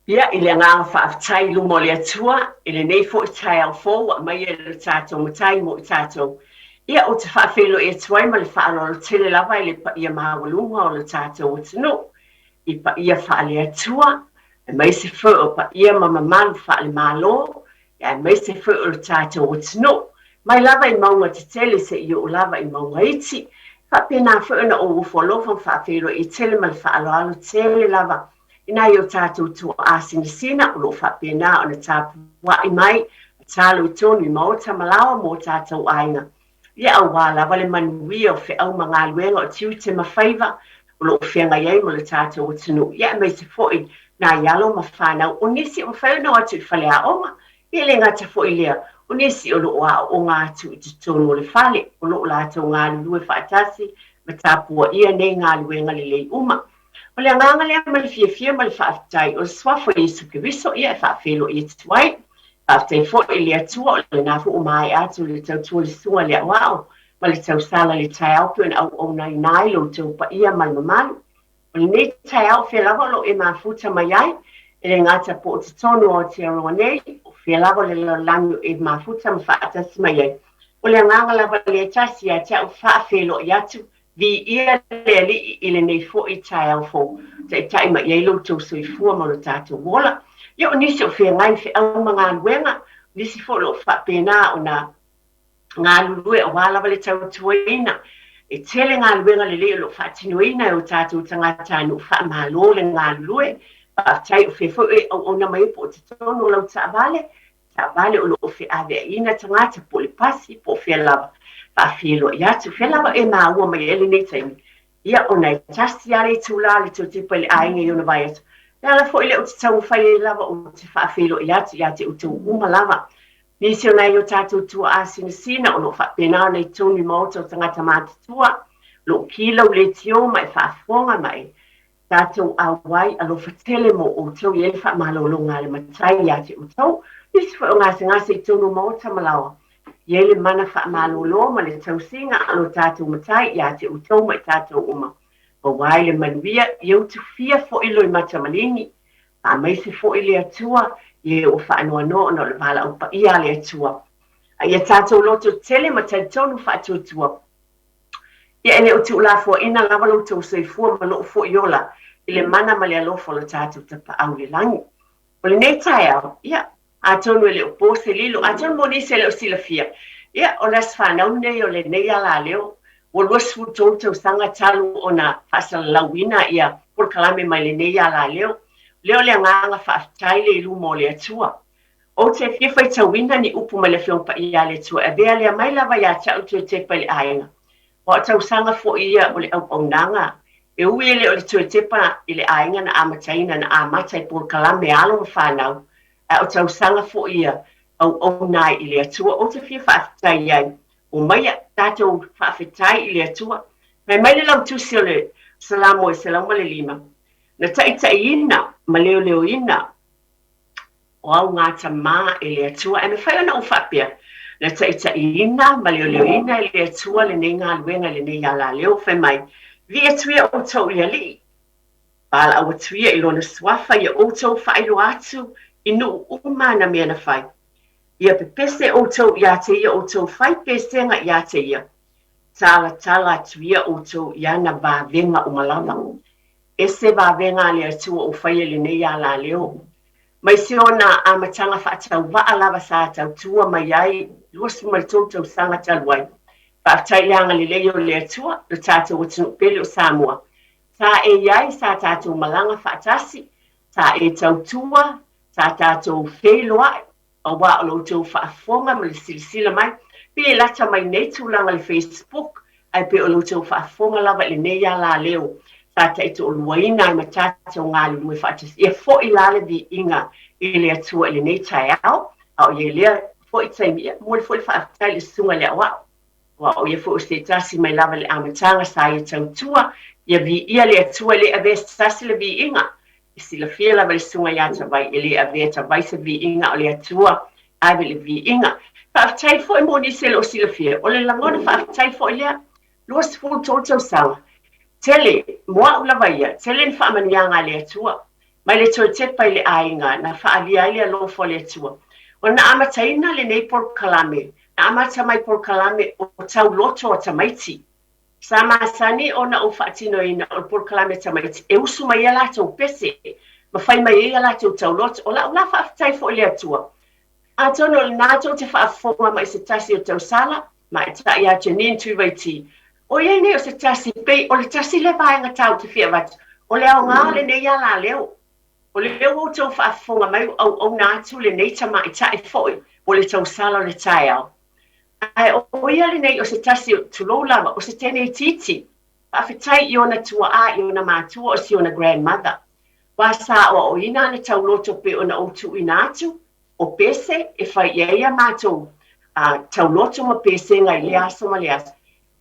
Ia, i le agaga faafetai i luma o le Atua i lenei foi taeao fou ua aumaia e lo tatou Matai mo i tatou. Ia, ou te faafeiloai atu ai ma le faaaloalo tele lava i le paia maualuga o lo tatou atunuu, i paia faale-Atua, aemaise foi o paia ma mamalu faale-Malo, aemaise foi o lo tatou atunuu, mai lava i mauga tetele seia oo lava i mauga iti. E faapena foi ona ou ofo alofa ma faafeiloai tele ma le faaaloalo tele lava i nai o tatou tuaa sinasina o lo o faapena ona tapuai mai ma talo i tonu i maota ma laoa mo tatou aiga. Ia aua lava le manuia o feau ma galuega o tiute ma faiva o lo o feagai ai ma lo tatou atunuu, ia aemaise foi nai alo ma fanau o nisi o mafai ona o atu i faleaoga. E le gata foi i lea, o nisi o lo o aooga atu i totonu o le fale, o lo o latou galulue faatasi ma tapuaia nei galuega lelei uma. O le agaga lea ma le fiafia ma le faafetai o le Suafa o Iesu Keriso ia e faafeiloai atu ai. Faafetai foi i le Atua o lena foi ua maea atu le tautua i le Susuga i le Aoao ma le tausala i le taeao pei ona auaunaina ai lo outou paia ma le mamalu. O lenei taeao o fea lava o lo o e mafuta mai ai, e le gata po o totonu o Aotearoa nei, o fea lava o le lalolagi o e mafuta ma faatasi mai ai. O le agaga lava lea e tasi ia te au faafeiloai atu Viia le Alii i lenei foi taeao fou, taitai mai ai lo outou soifua ma lo tatou ola. Ia o nisi o feagai i feau ma galuega, o nisi foi o lo o faapena ona galulue aua lava le tautuaina. E tele galuega lelei o lo o faatinoina e o tatou tagatanuu, faamalo le galulue. Faafetai o fea foi e auauna mai ai po o totonu o lau taavale, taavale o lo o feaveaiina tagata po o le pasi po o fea lava. Faafeiloai atu, fea lava e maua mai ai lenei taimi, ia ona e tasi lava le itula o le toe tepa i le aiga i ona vaiaso. O le ala foi lea ou te taumafai ai lava ou te faafeiloai atu ia te outou uma lava. Nisi o nai o tatou tuaa sinasina o lo o faapena ona i totonu i maota o tagata matutua, o lo o kilau leitio ma e faafofoga ma e Tatou auai alofa tele mo outou i ai le faamalologa a le Matai ia te outou, nisi foi o gasegase i totonu o maota ma laoa. I ai le mana faamalolo ma le tausiga a lo tatou Matai ia te outou ma i tatou uma. Maua ai le manuia, ia utufia foi loimata maligi, faamaise foi le Atua i e ua faanoanoa ona o le valaau paia a le Atua. A ia tatou loto tele ma talitonu faatuatua, Ia e le o tuulafoaiina lava lo outou soifua ma lou foi ola i le mana ma le alofa o lo tatou Tapaau i le lagi. O lenei taeao, ia, atonu e le o po se lilo, atonu mo nisi e le o silafia, ia, o le aso fanau lenei o lenei alaleo, ua 23 tausaga talu ona faasalalauina ia polokalame mai lenei alaleo. Lea o le agaga faafetai le i luma o le Atua. Ou te fia faitauina ni upu mai le Afioga Paia a le Atua e avea lea mai lava ia te au toe tepa i le aiga. Aua o tausaga foi ia o le auaunaga, e ui e le o le toe tepa i le aiga na amataina, na amata i polokalame a alo ma fanau, ae o tausaga foi ia auauna ai i le Atua. Ou te fia faafetai ai, omaia tatou faafetai i le Atua. Fai mai le lautusi o le Salamo e 105, Na taitaiina ma leoleoina O augatamā e le Atua. E mafai ona ou faapea, na taitaiina ma leoleoina e le Atua lenei galuega i lenei alaleo, fai mai, Vii atu ia outou i le Alii, valaau atu ia i Lona suafa ia outou faailoa atu i nuu uma ana mea na fai. Ia pepese outou iā te ia outou fai pesega iā te ia, talatala atu ia outou i ana vavega uma lava. Ese vavega a le Atua o faia i lenei alaleo. Mai si ona amataga faatauvaa lava sa tautua mai ai 23 tausaga talu ai. Faafetai i le agalelei o le Atua, lo tatou atunuu pele o Samoa. Sa e i ai, sa tatou malaga faatasi, sa e tautua, sa tatou feiloai, aua o lo outou faafofoga ma le silasila mai, pei e lata mai nei tulaga i le Facebook, ae pei o lo outou faafofoga lava i lenei alaleo sa taitoaluaina ai ma tatou galulue faatasi. Ia foi la le viiga i le Atua i lenei taeao, a o i ai lea foi taimi, ia momoli foi le faafetai i le Susuga i le Aoao, aua o ia foi o se tasi mai lava i le amataga sa ia tautua, ia viia le Atua, e le avea se tasi le viiga, E silafia lava e le Susuga ia Tavai, e le avea Tavai se viiga o le Atua, ave le viiga. Faafetai foi mo nisi e le o silafia, o le lagona faafetai foi lea. 23 tausaga, tele, mo au lava ia, tele ni faamanuiaga a le Atua. Mai le toe tepa i le aiga na faaalia ai le alofa o le Atua. Ona amataina lenei polokalame, na amata mai polokalame o tauloto a tamaiti. Sa masani ona ou faatinoina o le polokalame a tamaiti e usu mai ai a latou pese ma fai mai ai a latou tauloto. O la'u la faafetai foi i le Atua, atonu o lena tou te faafofoga mai i se tasi o tausala, maita'i ia Janine Tuivaiti, o ia nei o se tasi, pei o le tasi lea vaega taua ou te fia avatu, o le aoga o lenei alaleo. O lea ua outou faafofoga mai ua auauna atu lenei tamaitai foi o le tausala o le taeao. Ae o ia lenei o se tasi, tulou lava, o se teine itiiti. Faafetai i ona tuaa, i ona matua, o si ona grandmother. Ua sa aoaoina ana tauloto pei ona ou tuuina atu, o pese e fai i ai a matou tauloto ma pesega i lea aso ma lea aso.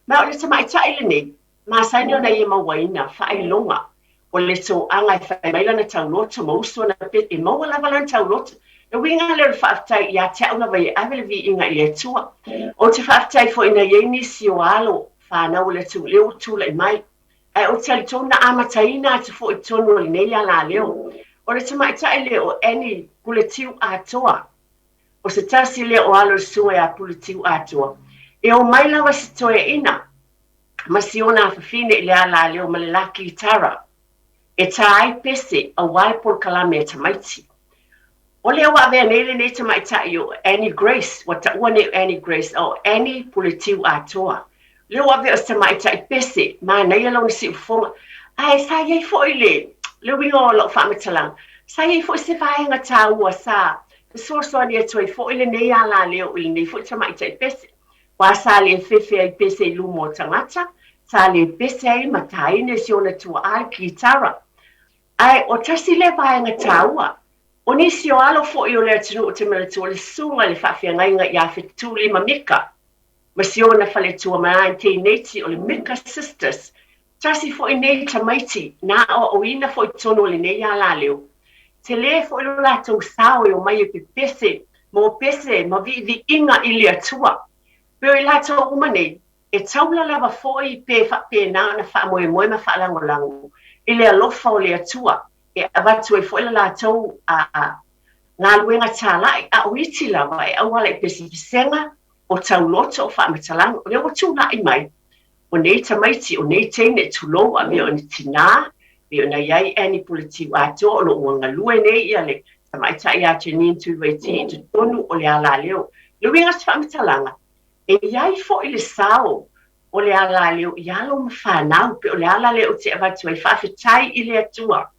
Ma o le tamaitai lenei, masani ona ia mauaina faailoga o le toaga e fai mai lana tauloto ma usu ana pese, e maua lava lana tauloto. Le uiga lea o le faafetai ia te au lava ia ave le viiga i le Atua. Ou te faafetai foi ina i ai nisi o alo fanau o le atunuu lea ua tulai mai. Ae ou te talitonu na amataina atu foi i totonu o lenei alaleo. O le tamaitai lea o Annie Puletiu Atoa, o se tasi lea o alo i le susuga ia Puletiu Atoa, e omai lava si toeaina ma si ona afafine i le alaleo ma le la kitara e tā ai pese aua le polokalame a tamaiti. O lea ua avea nei lenei tamaitai o Annie Grace, ua taua nei o Annie Grace, a o Annie Puletiu Atoa. Lea ua avea o se tamaitai pese, manaia lona siufofoga. Ae sa i ai foi le, le uiga o lau faamatalaga, sa i ai foi se vaega taua sa fesoasoani atu ai foi lenei alaleo i lenei foi tamaitai pese. Aua sa le fefe ai pese i luma o tagata, sa le pese ai ma taina e si ona tuaa le kitara. Ae o tasi lea vaega taua. O nisi o alo foi o le atunuu ou te manatua o le susuga i le faafeagaiga ia Fetuli ma Mika ma si ona faletua ma 1980 o le Mika Sisters. Tasi foi nei tamaiti na aoaoina foi i totonu o lenei alaleo. Tele foi lo latou sao e omai e pepese ma o pese ma viiviiga i le Atua. Pei o i latou uma nei, e taula lava foi pe faapena ona faamoemoe ma faalagolago i le alofa o le Atua e avatu ai foi le latou galuega talai, a o iti lava e auala i pesepesega o tauloto o faamatalaga. O lea ua tulai mai o nei tamaiti, o nei teine, tulou, avea o ni tinā, pei ona i ai Annie Puletiu Atoa, o lo o ua galue nei ia le tamaitai ia Janine Tuivaiti i totonu o le alaleo. Le uiga o se faamatalaga, e i ai foi le sao o le alaleo i alo ma fanau, pei o le ala lea ou te avatu ai, faafetai i le Atua,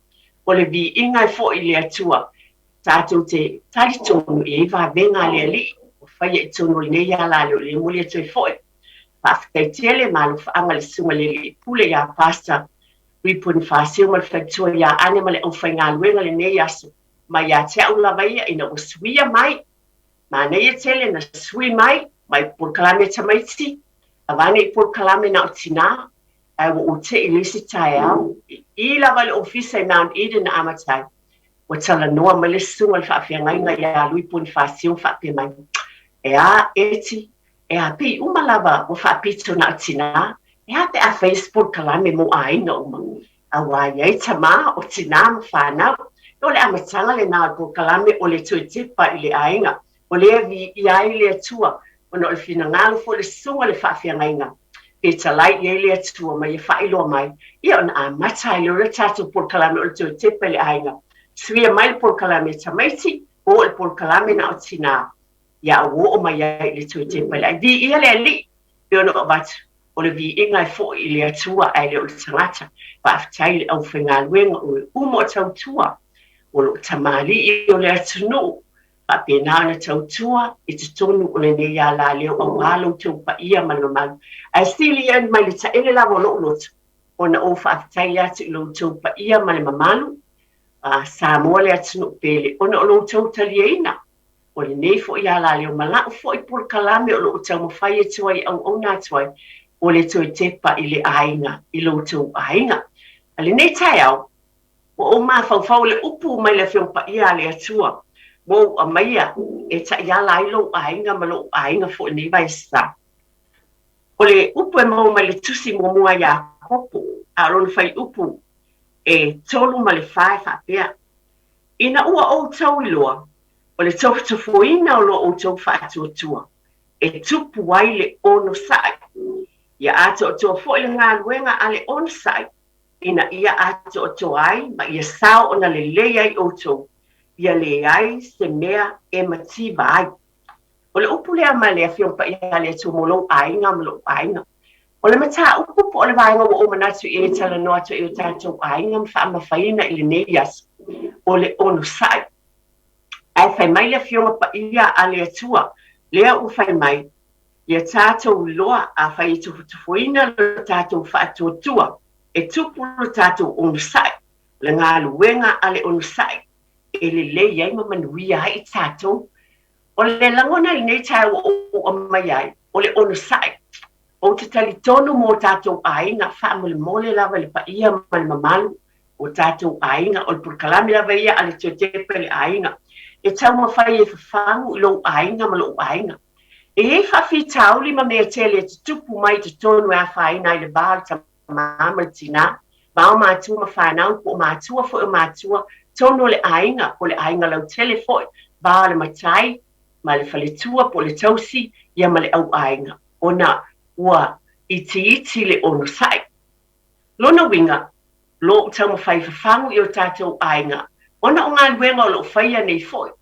o le viiga e foi i le Atua, tatou te talitonu e i ai vavega a le Alii ua faia i totonu o lenei alaleo, lea e momoli atu ai foi faafetai tele ma alofaaga i le Susuga i le Alii Pule ia Pastor Louis Ponifasio ma le faletua ia Ane ma le aufaigaluega i lenei aso, mai ia te au lava ia ina ua suia mai. Manaia tele na sui mai, mai polokalame a tamaiti, avane i polokalame na o tinā, ae ua ou te'i i le isi taeao, i i lava i le ofisa i Mount Eden na amata ai, ua talanoa mai le susuga i le faafeagaiga ia Lui Ponifasio faapea mai, E a, Eti, e a pei uma lava ua faapito na o tinā, e a pe a fai se polokalame mo aiga uma? Aua e i ai tamā, o tinā ma fanau. O le amataga lenā o le polokalame o le toe tepa i le aiga, o lea e viia ai le Atua, ona o le finagalo foi o le susuga i le faafeagaiga, fetalai i ai le Atua ma ia faailoa mai, ia ona amata ai lea o le tatou polokalame o le toe tepa i le aiga. Suia mai le polokalame a tamaiti, o le polokalame na o tinā, ia ua oo mai ai i le toe tepa i le aiga. Viia le Alii, pei ona ou avatu. O le viiga e foi i le Atua ae le o le tagata. Faafetai i le aufaigaluega o e uma o tautua, o lo o tamalii o le atunuu, faapena ona tautua i totonu o lenei alaleo aua lo outou paia ma le mamalu. Ae sili ia mai le taele lava o lou loto ona ou faafetai atu i lo outou paia ma le mamalu, a Samoa le atunuu pele, ona o lo outou taliaina O lenei foi alaleo ma la'u foi polokalame o lo o taumafai atu ai e auauna atu ai, o le toe tepa i le aiga, i lo outou aiga. A lenei taeao, ua ou mafaufau i le upu mai le Afioga Paia a le Atua, ua ou aumaia e taiala ai lou aiga ma lo'u aiga foi i lenei vaiaso. O le upu e maua mai le Tusi muamua a Iakopo, a o lona fuaiupu e 3 ma le 4 e faapea. Ina ua outou iloa, o le tofotofoina o lo outou faatuatua, e tupu ai le onosai. Ia atoatoa foi le galuega a le onosai, ina ia atoatoa ai ma ia sao ona lelei ai outou, ia leai se mea e mativa ai. O le upu lea ma le Afioga Paia a le Atua mo lou aiga ma lou aiga. O le mataupu po o le vaega ua ou manatu i ai e talanoa atu i o tatou aiga ma faamafaina i lenei aso, o le onosai. Ae fai mai le Afioga Paia a le Atua, lea ua fai mai, ia tatou iloa afai e tofotofoina lo tatou faatuatua, e tupu lo tatou onosai, o le galuega a le onosai e lelei ai ma manuia ai i tatou. O le lagona i lenei taeao ua ou aumaia ai, o le onosai. Ou te talitonu mo tatou aiga, faamolemole lava i le paia ma le mamalu o tatou aiga. O le polokalame lava ia a le Toetepa i le aiga, e taumafai e fafagu i lou aiga ma lou aiga. E i ai faafitauli ma mea tele e tutupu mai i totonu e afaina ai le va o le tama ma le tinā, va o matua ma fanau, po o matua foi o matua, tonu o le aiga, po o le aiga lautele foi, va o le matai ma le faletua po o le tausi, ia ma le auaiga, ona ua itiiti le onosai. Lona uiga, lo o taumafai fafagu i o tatou aiga, ona o galuega o lo o faia nei foi,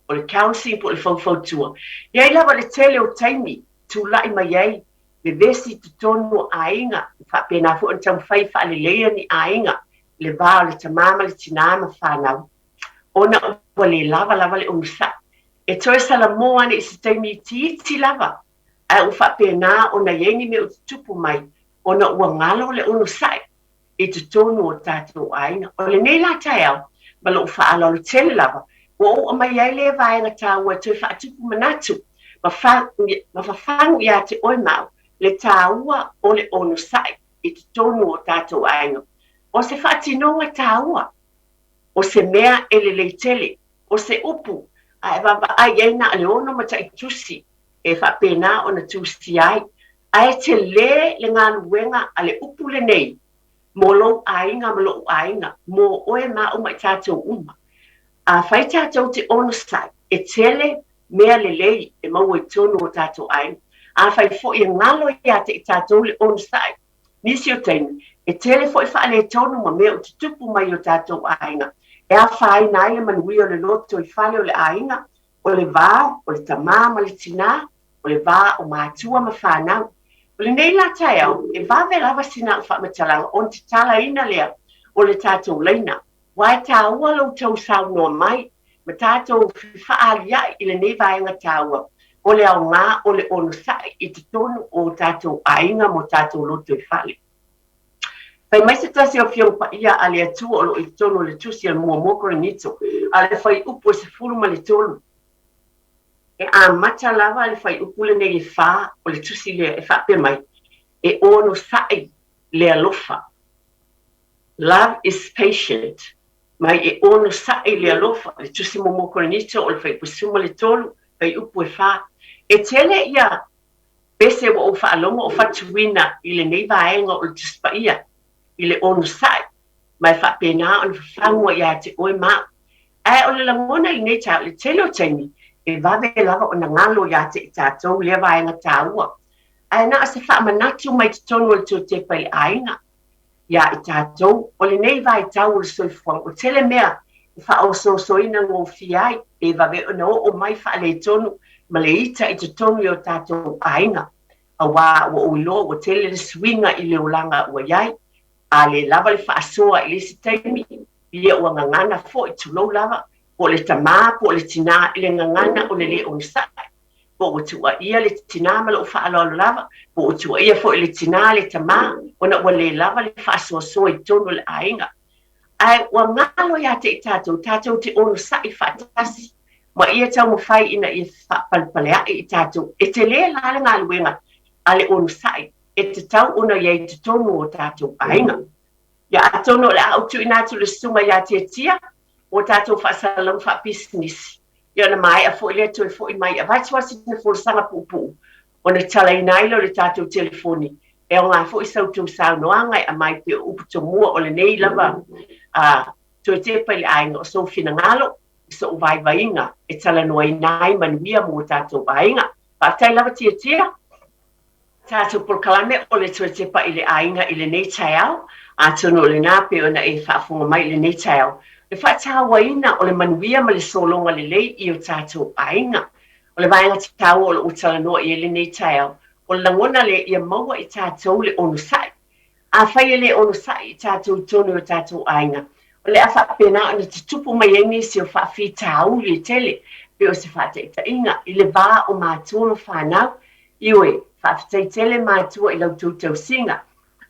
o le counselling po o le faufautua. E i ai lava le tele o taimi tulai mai ai vevesi i totonu o aiga, e faapena foi ona taumafai e faaleleia ni aiga i le va o le tamā ma le tinā ma fanau, ona ua le lava lava le onosai. E toe salamo ane i se taimi itiiti lava, ae ua faapena ona i ai ni mea ua tutupu mai ona ua galo le onosai i totonu o tatou aiga. O lenei la taeao, ma lou faaaloalo tele lava, ua ou aumaia ai lea vaega taua e toe faatupu manatu ma ma fafagu ia te oe ma au le taua o le onosai i totonu o tatou aiga. O se faatinoga taua, o se mea e lelei tele, o se upu a e vaavaai i ai na o le ono mataitusi e faapena ona tusia ai. Ae tele le galuega a le upu lenei mo lou aiga ma lou aiga, mo oe ma au ma i tatou uma. Afai tatou te onosai, e tele mea lelei e maua i totonu o tatou aiga. Afai foi e galo ia te i tatou le onosai, nisi o taimi, e tele foi faaletonu ma mea ua tutupu mai i o tatou aiga, e afaina ai le manuia o le lotoifale o le aiga, o le va o le tamā ma le tinā, o le va o matua ma fanau. O lenei la taeao, e vave lava sina au faamatalaga ona tatalaina lea o le tatou laina, aua e taua lo outou saunoa mai ma tatou fefaalia'i i lenei vaega taua o le aoga o le onosai i totonu o tatou aiga ma o tatou lotoifale. Fai mai se tasi o Afioga Paia a le Atua o lo o i totonu o le Tusi a le Muamua Korinito, a le fuaiupu e 13. E amata lava le fuaiupu lenei e fa o le tusi lea e faapea mai, E onosai le alofa. Love is patient. Mai e onosai le alofa. Le Tusi Muamua Korinito o le fuaiupu 13, fuaiupu e fa. E tele ia pese ua ou faalogo o fatuina i lenei vaega o le Tusi Paia i le onosai, ma e faapena ona fafagu ia te oe ma au. Ae o le lagona i lenei taeao, i le tele o taimi, e vave lava ona galo ia te i tatou lea vaega taua. Ae na o se faamanatu mai totonu o le Toetepa i le aiga ia i tatou, o lenei vaitau o le soifuaga, ua tele mea e faaosoosoina gofie ai, pe vave ona oo mai faaletonu ma le ita i totonu i o tatou aiga, aua ua ou iloa ua tele le suiga i le olaga ua i ai. A le lava le faasoa i le isi taimi, ia ua gagana foi, tulou lava, po o le tamā po o le tinā i le gagana o le lē onosai, po ua tuuaia le tinā ma lou faaaloalo lava, po ua tuuaia foi le tinā le tamā, ona ua le lava le faasoasoa i totonu o le aiga. Ae ua galo ia te i tatou, tatou te onosai faatasi ma ia taumafai ina ia faapalepalea'i i tatou. E telē la le galuega a le onosai e tatau ona i ai i totonu o tatou aiga. Ia atonu o le a ou tuuina atu i le susuga ia Tiatia mo tatou faasalalauga faapisinisi, ia ona maea foi lea toe foi mai e avatu lava sina folasaga puupuu ona tatalaina ai lea o le tatou telefoni e aoga foi sa outou saunoaga e aumai pei o upu tomua o lenei lava a. Toe tepa i le aiga o sou finagalo i sou vaivaiga e talanoaina ai manuia mo o tatou aiga. Faafetai lava Tiatia. Tatou polokalame o le Toe Tepa i le Aiga i lenei taeao. Atonu o lena pei ona e faafofoga mai i lenei taeao, le faatauaina o le manuia ma le sologa lelei i o tatou aiga. O le vaega taua o lo o talanoa i ai lenei taeao, o le lagona lea ia maua i tatou le onosai. Afai e le onosai i tatou i totonu o tatou aiga, o le a faapena ona tutupu mai ai nisi o faafitauli e tele, pei o se faataitaiga i le va o matua ma fanau. Ioe, faafetai tele matua i la outou tausiga.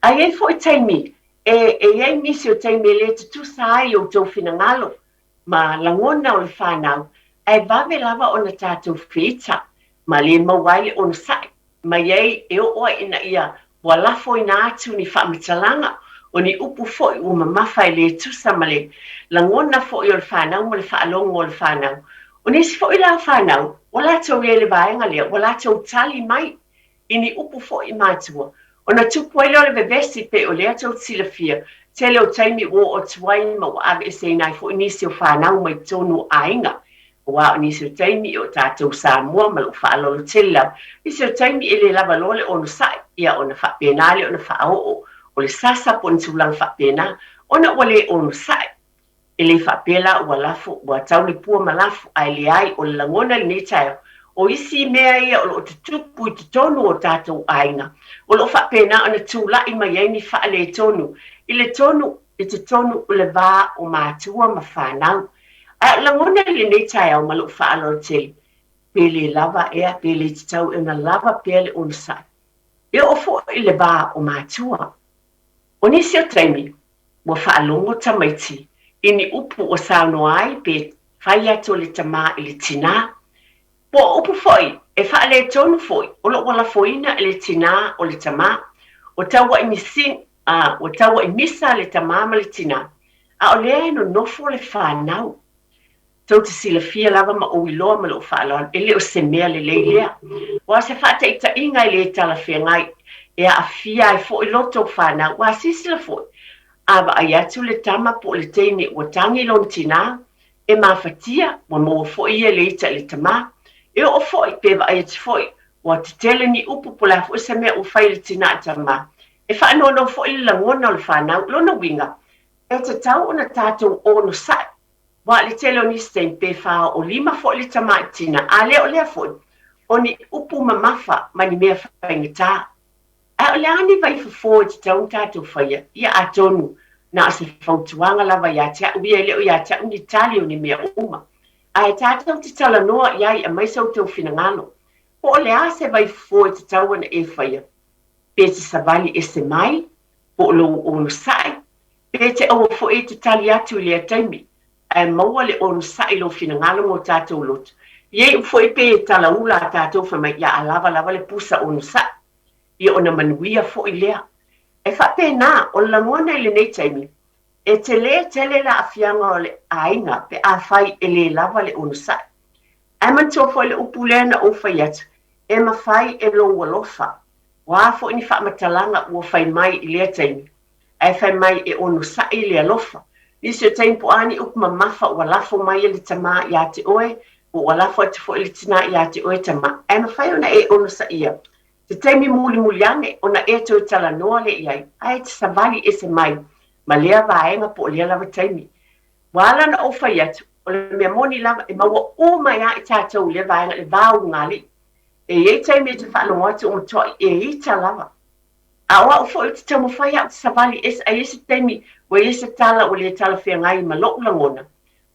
Ae i ai foi taimi, e, e i ai nisi o taimi e le tutusa ai outou finagalo ma lagona o le fanau, ae vave lava ona tatou feita ma le maua ai le onosai mai ai e oo ai ina ia ua lafoina atu ni faamatalaga, o ni upu foi ua mamafa e le tusa ma le lagona foi o le fanau ma le faalogo o le fanau. O nisi foi la o fanau, ua latou i ai i le vaega lea, ua latou tali mai i ni upu foi i matua, ona tupu ai lea o le vevesi, pei o lea tou te silafia, tele o taimi ua oo atu ai ma ua aveeseina ai foi nisi o fanau mai totonu o aiga. Aua o nisi o taimi o tatou Samoa ma lou faaaloalo tele lava, nisi o taimi e le lava loa le onosai, ia ona faapena lea ona faaoo o le sasa po o ni tulaga faapena, ona ua le onosai. E le faapea la ua lafo, ua tau le pua ma lafo, ae leai, o le lagona i lenei taeao, o isi mea ia o lo o tutupu i totonu o tatou aiga, o lo o faapena ona tulai mai ai ni faaletonu i le tonu i totonu o le va o matua ma fanau. Ae o le lagona i lenei taeao ma lou faaaloalo tele, pe le lava ea, pe le tatau ea ona lava pea le onosai. E oo foi i le va o matua. O nisi o taimi, ua faalogo tamaiti i ni upu ua saunoa ai pe fai atu le tamā i le tinā. Po o upu foi e faaletonu foi o lo o ua lafoina e le tinā o le tamā. O taua'i misi, a, ua taua'i misa le tamā ma le tinā, a o lea e nonofo le fanau. Tou te silafia lava ma ou iloa ma lou faaaloalo, e le o se mea lelei lea. Aua o se faataitaiga e le talafeagai, e aafia ai foi loto o fanau. Aua silasila foi, a vaai atu le tama po o le teine ua tagi lona tinā, e mafatia, ua maua foi ia le ita i le tamā. E oo foi, pe vaai atu foi, ua tetele ni upu po o le a foi se mea ua fai e le tinā i le tamā. E faanoanoa foi le lagona o le fanau. O lona uiga, e tatau ona tatou onosai. Aua o le tele o nisi taimi pe faaoolima foi le tama i tina, a le o lea foi, o ni upu mamafa ma ni mea faigata. Ae o le a ni vaifofo e tatau ona tatou faia? Ia atonu na o se fautuaga lava ia te au ia, e le o ia te au ni tali o ni mea uma. Ae tatou te talanoa i ai, aumai so outou finagalo. Po o le a se vaifofo e tatau ona e faia? Pe te savali ese mai, po o lou onosai, Pe te aua foi e te tali atu i lea taimi, ae maua le onosai i lou finagalo mo tatou loto. E iai foi pe e talaula a tatou fai mai, ia a lava lava le pusa onosai, ia ona manuia foi lea. E faapena, o le lagona i lenei taimi, e tele tele le aafiaga o le aiga pe afai e le lava le onosai. Ae manatua foi le upu lea na ou fai atu, e mafai e lou alofa. O a foi ni faamatalaga ua fai mai i lea taimi, Ae fai mai e onosai le alofa. Nisi o taimi po o a ni upu mamafa ua lafo mai e le tamā iā te oe, po ua lafo atu foi e le tinā iā te oe tamā, ae mafai ona e onosaia te taimi mulimuli ane ona e toe talanoa lea i ai, ae te savali ese mai ma lea vaega po o lea lava taimi. Ua ala ona ou fai atu, o le mea moni lava, e maua uma ai lava i tatou i lea vaega le va ulugalii. E i ai taimi e te faalogo atu o matuai e ita lava. A o au foi ou te taumafai au te savali ese, a i ai se taimi ua i ai se tala ua le talafeagai ma lo'u lagona,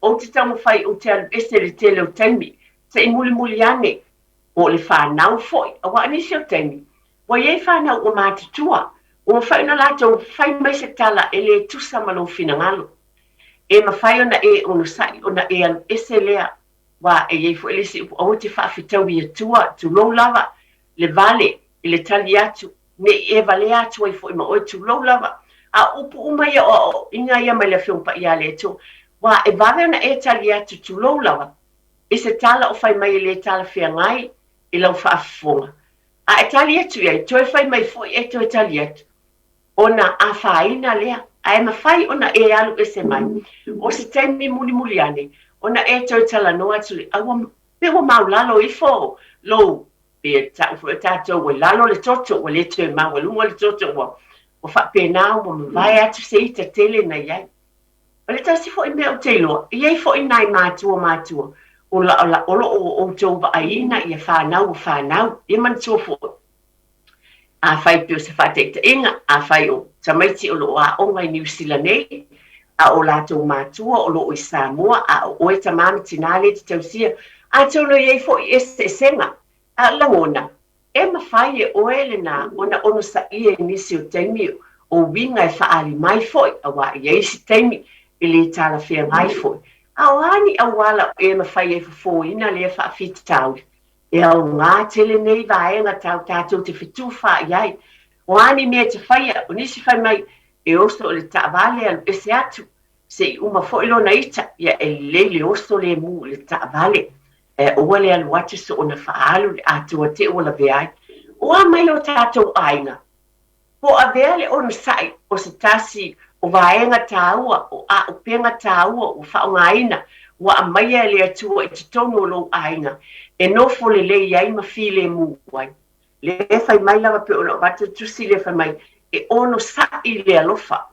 ou te taumafai ou te alu ese i le tele o taimi, se i mulimuli ane, po o le fanau foi, aua o nisi o taimi, ua i ai fanau ua matutua, ua mafai ona latou fai mai se tala e le tusa ma lou finagalo. E mafai ona e onosai ona e alu ese lea, aua e i ai foi le isi upu, aua te faafetaui atua, tulou lava, le vale i le tali atu, ne i e valea atu ai foi ma oe, tulou lava. A o upu uma ia o aoaoina ia mai le Afioga Paia a le Atua, aua e vave ona e tali atu, tulou lava, i se tala o fai mai e le talafeagai i lau faafofoga. A e tali atu i ai, toe fai mai foi e toe tali atu, ona afaina lea. Ae mafai ona e alu ese mai. O se taimi mulimuli ane, ona e toe talanoa atu lea, a ua, pe ua maulalo ifo lou, pe ta'u foi o tatou ua i lalo le toto, ua le toe maualuga le toto, ua, ua faapena ua mavae atu se ita tele na i ai. O le tasi foi mea ou te iloa, e i ai foi nai matua matua o la, o lo o outou vaaiina ia fanau ua fanau. Ia manatua foi, afai pei o se faataitaiga, afai o tamaiti o lo o aoga i Niu Sila nei, a o latou matua o lo o i Samoa, a o oe tamā ma tinā lea e te tausia, atonu e i ai foi eseesega. A o le lagona, E mafai e oe lena ona onosaia i nisi o taimi o uiga e faaali mai foi, auā e i ai isi taimi e lē talafeagai foi. A o a ni auala e mafai ai fofōina lea faafitauli? E aogā tele nei vaega tau tatou te fetufaai ai. O a ni mea e te faia, o nisi fai mai, e oso i le taavale alu ese atu, se i uma foi lona ita, ia e lelei le oso lemu i le taavale. Ae aua le alu atu soona faaalu le atoa te ua lavea ai. O a mai o tatou aiga? Po avea le onosai o se tasi o vaega tāua, o āupega tāua ua faaaogaina, ua aumaia e le Atua i totonu o lou aiga, e nofo lelei ai ma filemu ai. Lea fai mai lava pei ona avatu le tusi lea fai mai, e onosai le alofa.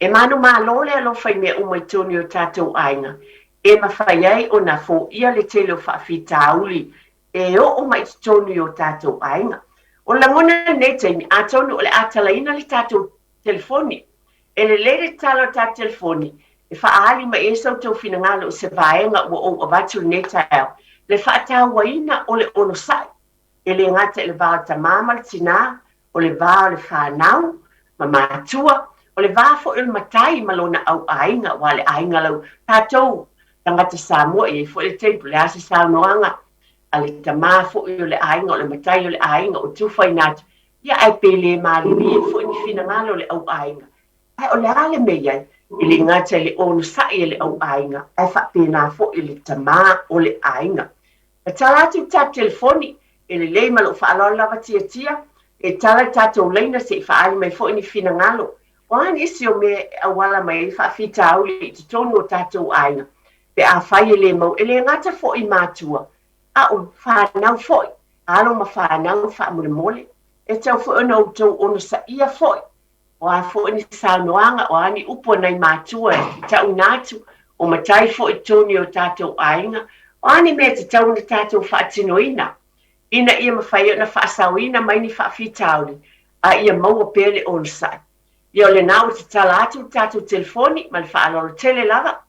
E manumalo le alofa i mea uma i totonu i o tatou aiga, e mafai ai ona foia le tele o faafitauli e oo mai i totonu i o tatou aiga. O le lagona i lenei taimi, atonu o le a talaina le tatou telefoni. E lelei le tala o le tatou telefoni e faaali mai ai so outou finagalo i se vaega ua ou avatu i lenei taeao, le faatauaina o le onosai. E le gata i le va o le tamā ma le tinā, o le va o le fanau ma matua, o le va foi o le matai ma lona au aiga, aua le aiga lau tatou tagata Samoa, e i ai foi le taimi po o le a se saunoaga a le tamā foi o le aiga, o le matai o le aiga, o tufaina atu, ia ae pe le malilie foi ni finagalo o le au aiga. Ae o le a le mea i ai? E le gata i le onosai e le au aiga, ae faapena foi le tamā o le aiga. E tala atu i le tatou telefoni, e lelei ma lou faaaloalo lava Tiatia, e tala i le tatou laina se i faaali mai foi ni finagalo. O a nisi o mea e auala mai ai faafitauli i totonu o tatou aiga, pe afai e le mau, e le gata foi i matua, a o fanau foi, alo ma fanau faamolemole, e tatau foi ona outou onosaia foi O a foi ni saunoaga, o a ni upu a nai matua e tauina atu, o matai foi i totonu i o tatou aiga, o a ni mea e tatau ona tatou faatinoina, ina ia mafai ai ona faasaoina mai ni faafitauli, a ia maua pea le onosai. Ia o lena ua tatala atu le tatou telefoni ma le faaaloalo tele lava,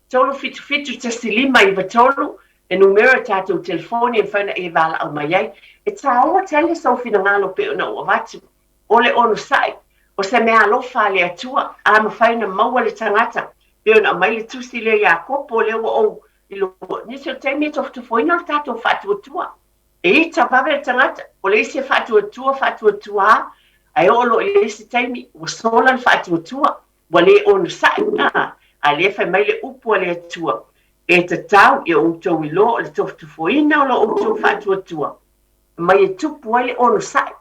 377 1593, le numera o tatou telefoni e mafai ona e valaau mai ai. E taua tele sou finagalo pei ona ou avatu. O le onosai, o se mea alofa a le Atua, a mafai ona maua le tagata, pei ona aumai le tusi lea ia Iakopo, lea ua ou iloa, nisi o taimi e tofotofoina lo tatou faatuatua. E ita vave le tagata, o le isi e faatuatua, faatuatua a, ae oo loa i le isi taimi, ua sola le faatuatua, ua le onosai, a, a lea fai mai le upu a le Atua, e tatau ia outou iloa o le tofotofoina o lo outou faatuatua, mai e tupu ai le onosai.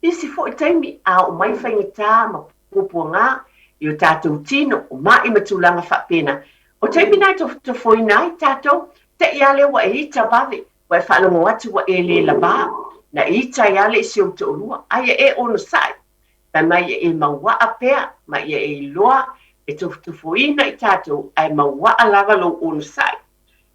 Isi foi taimi, a oo mai faigata ma puapuaga i o tatou tino, o ma'i ma tulaga faapena, o taimi na e tofotofoina ai tatou, te i a lea ua e ita vave, ua e faalogo atu ua e le lavā, na e ita ai a le isi ou toalua, a ia e onosai, fai mai ia e mauaa pea, ma ia e iloa e tofotofoina i tatou, ae mauaa lava lou onosai.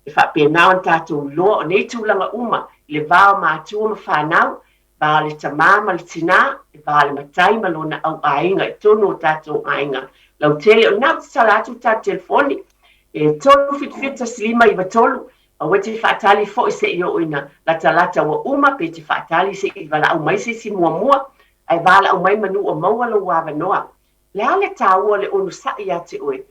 E faapena ona tatou iloa o nei tulaga uma i le va o matua ma fanau, va o le tamā ma le tinā, le va o le matai ma lona au aiga i totonu o tatou aiga lautele. O lena ou te tala atu le tatou telefoni e 377 1593, aua e te faatali foi se i oo ina latalata ua uma, pe te faatali se i valaau mai se isi muamua, ae valaau mai manu ua maua lou avanoa. O le a le taua o le onosai ia te oe?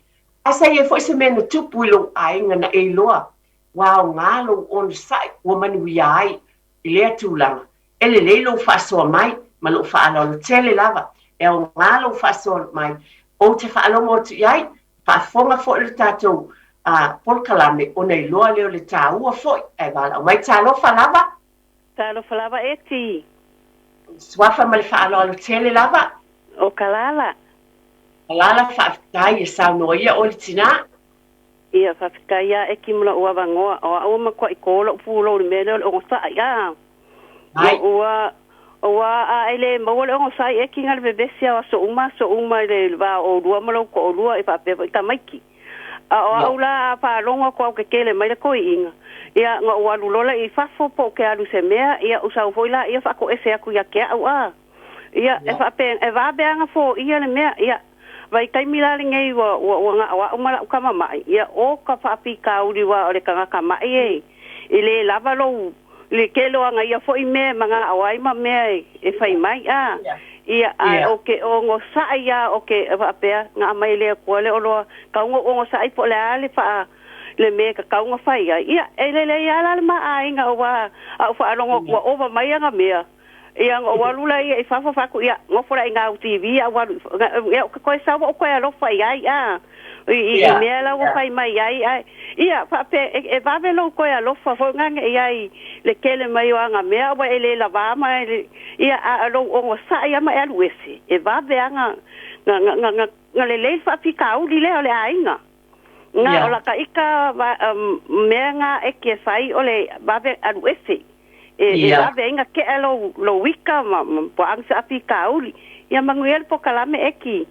A sa i ai foi se mea na tupu i lou aiga na e iloa ua aoga lou onosai ua manuia ai i lea tulaga, e lelei lou faasoa mai ma lou faaaloalo tele lava, e aoga lou faasoa mai, ou te faalogo atu i ai, faafofoga foi le tatou polokalame ona iloa lea o le taua foi, ae valaau mai. Talofa lava. Talofa lava Eti. Suafa ma le faaaloalo tele lava. O Kalala. Kalala, faafetai e saunoa ia oe le tinā. Ia, faafetai lava Eki mo lou avanoa. O au ua matuai to lou pulou i le mea lea o le onosai, a. Ai. Ua, aua a e le maua le onosai Eki na o le vevesi lava o aso uma aso uma i le va o oulua ma lou toalua e faapea foi tamaiti. A o au la a faalogo atu au tetele mai le toeaina, ia na ou alu loa lea i fafo po ou te alu i se mea, ia ou sau foi laia faatoese atu ia te au a. Ia, e faapena, e vave lava ona foia le mea. Ia, vaitaimi la lenei ua, ua, ua na o au ma lau tama ma'i, ia, o ka faafitauli aua o le tagata ma'i e, e le lava lou, le tele o ana ia foi mea e mana'o ai ma mea e, e fai mai, a. Ia, ae ou te onosai lava, ou te faapea, na aumai e le Atua le oloa, tatau ona ou onosai po o le a le faa, le mea e tatau ona fai ai. Ia, e lelei lava la le ma aiga aua a ou faalogo atu ua ova mai ana mea, Ia, ona ou alu lea i fafo fai atu, ia, nofo la i ina i TV ae ou alu i, ia, ou te toe sau ou toe alofa i ai, a, i, i, i mea la ua fai mai ai, ae, ia, faapea, e, e vave lou toe alofa foi lena i ai le tele mai o ana mea, aua e le lavā ma e, ia, a o lou onosai lava ma e alu ese, e vave lava na, na, na, na, na lelei le faafitauli lea o le aiga. Na o lata ita mea na e ke fai o le vave alu ese. E, e vave ai na tea lou, lou ika ma, ma po a se faafitauli. Ia manuia le pokalame e ki.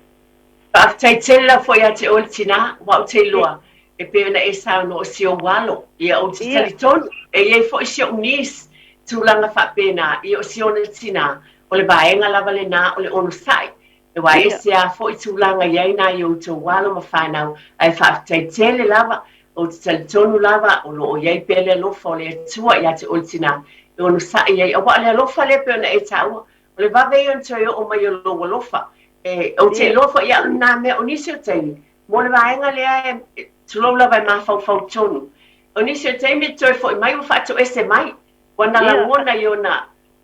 Faafetai tele lava foi ia te oe le tinā, aua ou te iloa e pei ona e saunoa o si ou alo, ia ou te talitonu e i ai foi si ou niece tulaga faapena, ia o si ona tinā, o le vaega lava lenā o le onosai. Aua e ese a foi tulaga i ai nai outou alo ma fanau, ae faafetai tele lava, ou te talitonu lava o lo o i ai pea le alofa o le Atua ia te oe le tinā e onosai ai, aua o le alofa lea pei ona e taua, o le vave ia ona toe oo mai o lou alofa. E, ou te iloa foi au lena mea, o nisi o taimi, mo le vaega lea e, tulou lava e mafaufau tonu, o nisi o taimi e toe foi mai ua faatoese mai, ua na lagona i ona,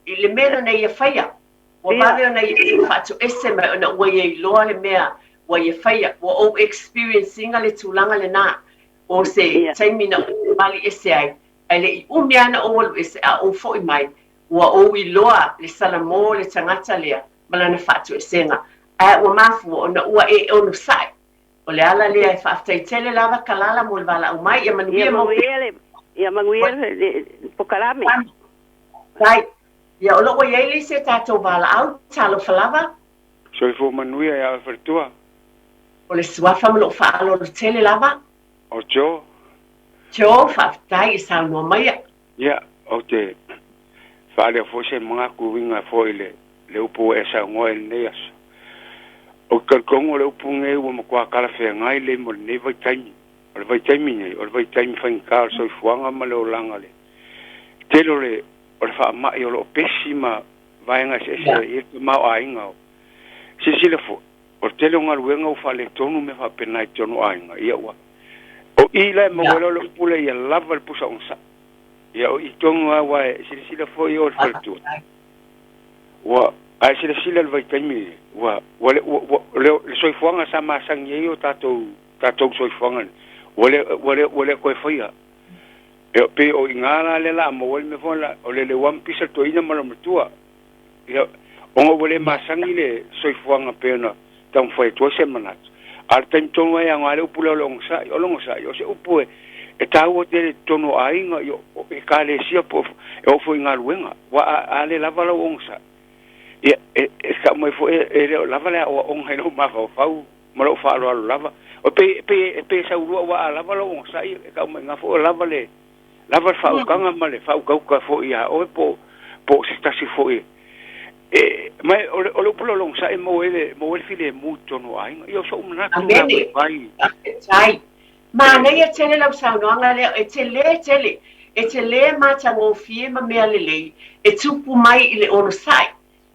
i le mea lena ia faia. Ua vave ona ia faatoese mai ona ua ia iloa le mea ua ia faia. Ua ou experience ina le tulaga lena o se taimi na ou mali ese ai, ae le i umi lava ona ou alu ese a ou foi mai, ua ou iloa le salamo o le tagata lea ma lana faatoesega. Ae ua mafua ona ua e onosai. O le ala lea e faafetai tele lava Kalala mo le valaau mai. Ia manuia mau pea. Ia manuia le pokalame. Faafetai. Ia, o lo o ua i ai le isi a tatou valaau, talofa lava. Soifua manuia ia oe faletua. O le suafa ma lou faaaloalo tele lava. O Joe. Joe, faafetai i saunoa maia. Ia, ou te faaleo foi se manatu uiga foi i le, le upu ua e saunoa i lenei aso. Ou te talitonu o le upu lenei ua matua talafeagai lelei mo lenei vaitaimi. O le vaitaimi nei, o le vaitaimi faigata o le soifuaga ma le olaga, le tele o le o le faamai o lo o pesi ma vaega eseese i ai le tamaoaiga o silasila foi, o le tele o galuega ua faaletonu mea faapena i totonu o aiga, ia ua o i la e maua ai loa le upu lea ia lava le pusa ogasai. Ia o i tonu lava aua e silasila foi oe le faletua, ua a e silasila i le vaitaimi lenei, ua ua le ua ua le soifuaga sa masani ai o tatou tatou soifuaga nei, ua le ua le ua le toe faia. E pei o i ina la lea o le a maua ai le mea foi lea, o le leua ma pisa le toeaina ma lona matua. Ia, ona ua le masani le soifuaga pei ona taumafai atu ai se manatu. A o le taimi tonu lava e aoga ai le upu lea o le onosai. O le onosai, o se upu e, e taua tele i totonu o aiga, i o ekalesia po e oo foi i galuega. Aua a, a le lava lau onosai, ia, e, e tau mai foi e le o lava le aoaoga i lou mafaufau ma lou faaaloalo lava. O pei, pei, pei e saulua aua a lava lou onosai, e tau mai iga foi o lava le, lava le faautaga ma le faautauta foi ia oe po, po o se tasi foi e, ma o le, o le upu lea o le onosai e maua ai le, maua ai le filemu i totonu o aiga. Ia o so'u manatu lena Amene. vaivai. Faafetai. Manaia tele lau saunoaga lea, e tele tele, e tele matagofie ma mea lelei e tupu mai i le onosai.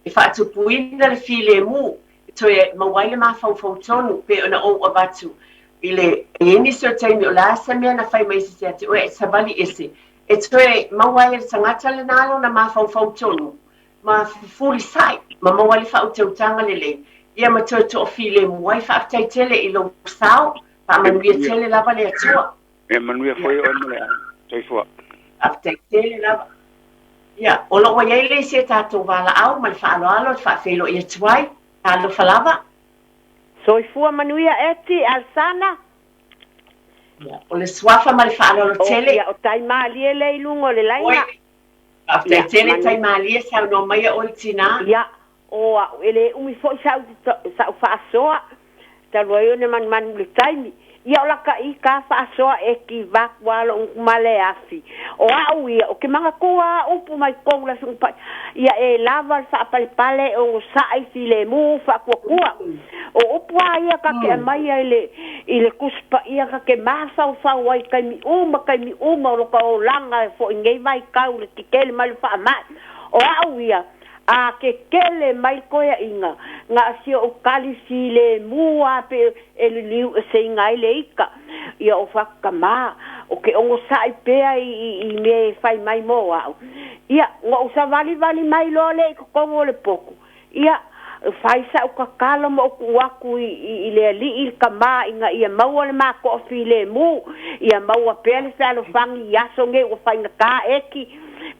E faatupuina le filemu, e toe maua ai le mafaufau tonu, pei ona ou avatu i le e i ai nisi o taimi o le a se mea na fai mai se ia te oe e savali ese, e toe maua ai e le tagata lena lona mafaufau tonu ma fefulisai ma maua ai le faautautaga lelei, ia ma toe toafilemu ai. Faafetai tele i lou sao, faamanuia tele lava le Atua. E manuia foi oe ma le aiga. Soifua. Faafetai tele lava. Ia, o lo o ua i ai le isi a tatou valaau ma le faaaloalo e faafeiloai atu ai. Talofa lava. Soifua manuia Eti Alesana. Ia, o le suafa ma le faaaloalo tele. Ia, o Taimalie lea i luga o le laina. Oi, faafetai tele Taimalie, saunoa maia oe le tinā. Ia, o a'u, e le umi foi sa'u sa'u faasoa, talu ai ona manumanu i le taimi. Ia o laka ika faasoa e ki vaku a lo'u ma le afi. O a'u ia, o ke manatua a upu mai totonu le Asuga Paia, ia e lava le faapalepale e ogosa'i filemu faakuakua. O upu a ia ka ke aumaia i le i le Tusi Paia ka ke mafaufau ai taimi uma taimi uma o loka olaga e fo'i nei vaitau le tetele mai le faama'i. O a'u ia, a tetele mai le toea'iga, na o si o'u tali filemu a pe e liliu eseina ai le ita. Ia o fatutamā, o ke ogosa'i pea i i i mea e fai mai mo a'u. Ia, na ou savalivali mai loa lea i totonu o le potu, ia, fai sa'u tatalo ma ou tuu atu i i i le Alii le Tamā ina ia maua le mato'a filemu, ia maua pea le fealofani i aso nei ua faigata eki,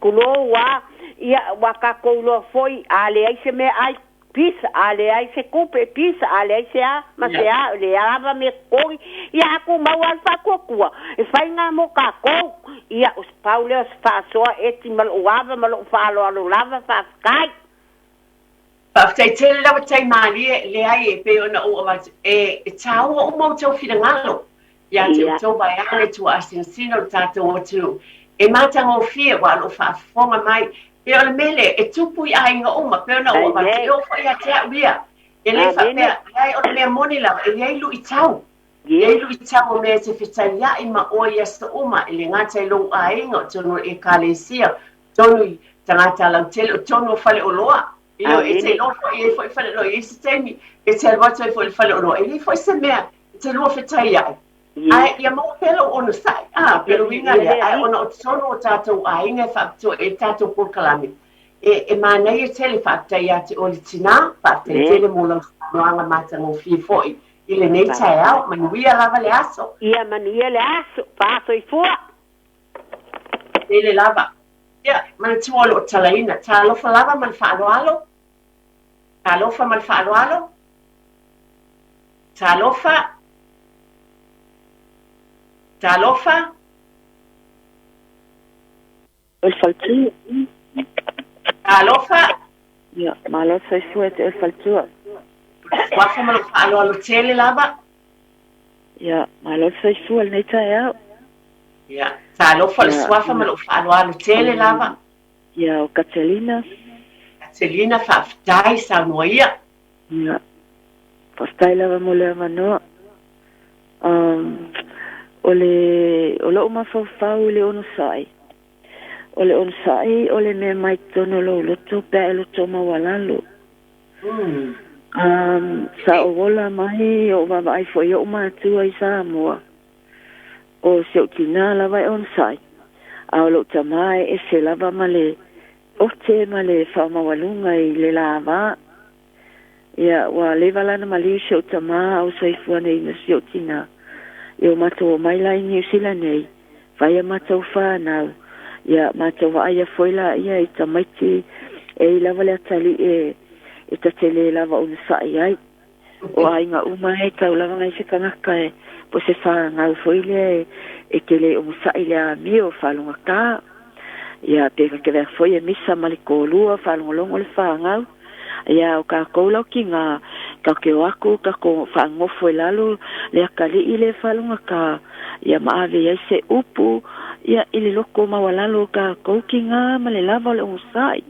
tulou a, ia, ua tatou iloa foi, a leai se meaai, pisa, a leai se tupe, pisa, a leai se a ma se a, e leai lava mea totogi, ia a tumau lava le faatuatua, e fai lena mo tatou. Ia, o se pau lea o se faasoa eti ma lou ava ma lou faaaloalo lava, faafetai. Faafetai tele lava Taimalie, leai e pei ona ou avatu, e taua uma outou finagalo ia te outou vaeane tuaasinasina o le tatou atunuu. E matagofie aua o lo o faafofoga mai. Pei o le mea lea e tupu i aiga uma, pei ona ou avatu, e oo foi ia te au ia. E le faapea, leai o le mea moni lava, e i ai luitau. E i ai luitau o mea e te fetaiai ma oe i aso uma, e le gata i lou aiga, o tonu o le Ekalesia, tonu i tagata lautele, o tonu o faleoloa. Ioe, e te iloa foi, e i ai foi faleoloa, e i ai se taimi e te alu atu ai foi i le faleoloa, e leai foi se mea e te lua fetaiai, ae ia maua pea lou onosai. A, pei o le uiga lea, ae ona o totonu o tatou aiga e faapitoa i ai le tatou polokalame, e, e manaia tele, faafetai ia te oe le tinā, faafetai tele mo lau saunoaga matagofie foi i lenei taeao. Manuia lava le aso. Ia manuia le aso. Faasoifua. Tele lava. Ia, manatua o lo o talaina. Talofa lava ma le faaaloalo. Talofa ma le faaaloalo. Talofa. Talofa. O le faletua. Talofa. Ia, malo soifua te o le faletua. Suafa ma lou faaaloalo tele lava. Ia, malo soifua lenei taeao. Ia, talofa le suafa ma lou faaaloalo tele lava. Ia, o Katelina. Katelina, faafetai, saunoa ia. Ia, faafetai lava mo le avanoa. O le, o lou mafaufau i le onosai, o le onosai o le mea mai totonu o lou loto pe a e loto maualalo. Sa ou ola mai o vaavaai foi i o'u matua i Samoa, o si o'u tinā lava e onosai, a o lo'u tamā e ese lava ma le ote ma le faamaualuga i le lāvā. Ia, ua leva la ona maliu si o'u tamā a o soifua nei ma si o'u tinā. Ia ua matou omai la i Niu Sila nei, fai a matou whānau, ia matou vaaia foi laia i tamaiti e i lava le atalii e e ta te le lava onosa'i ai. O aiga uma e tau lava ngai se tagata e po se whānau foi lea e e te le onosa'i le amio whaalogata. Ia pe ka te foi e misa ma le kōlua whaalogologo le whānau. Ia o kākou lau ki ngā ka ke o aku ka ko whaangofo e lalo le atalii le whaalogata. Ia ma ave ai se upu ia i le loko maualalo o kākou ki ngā ma le lava o le onosai.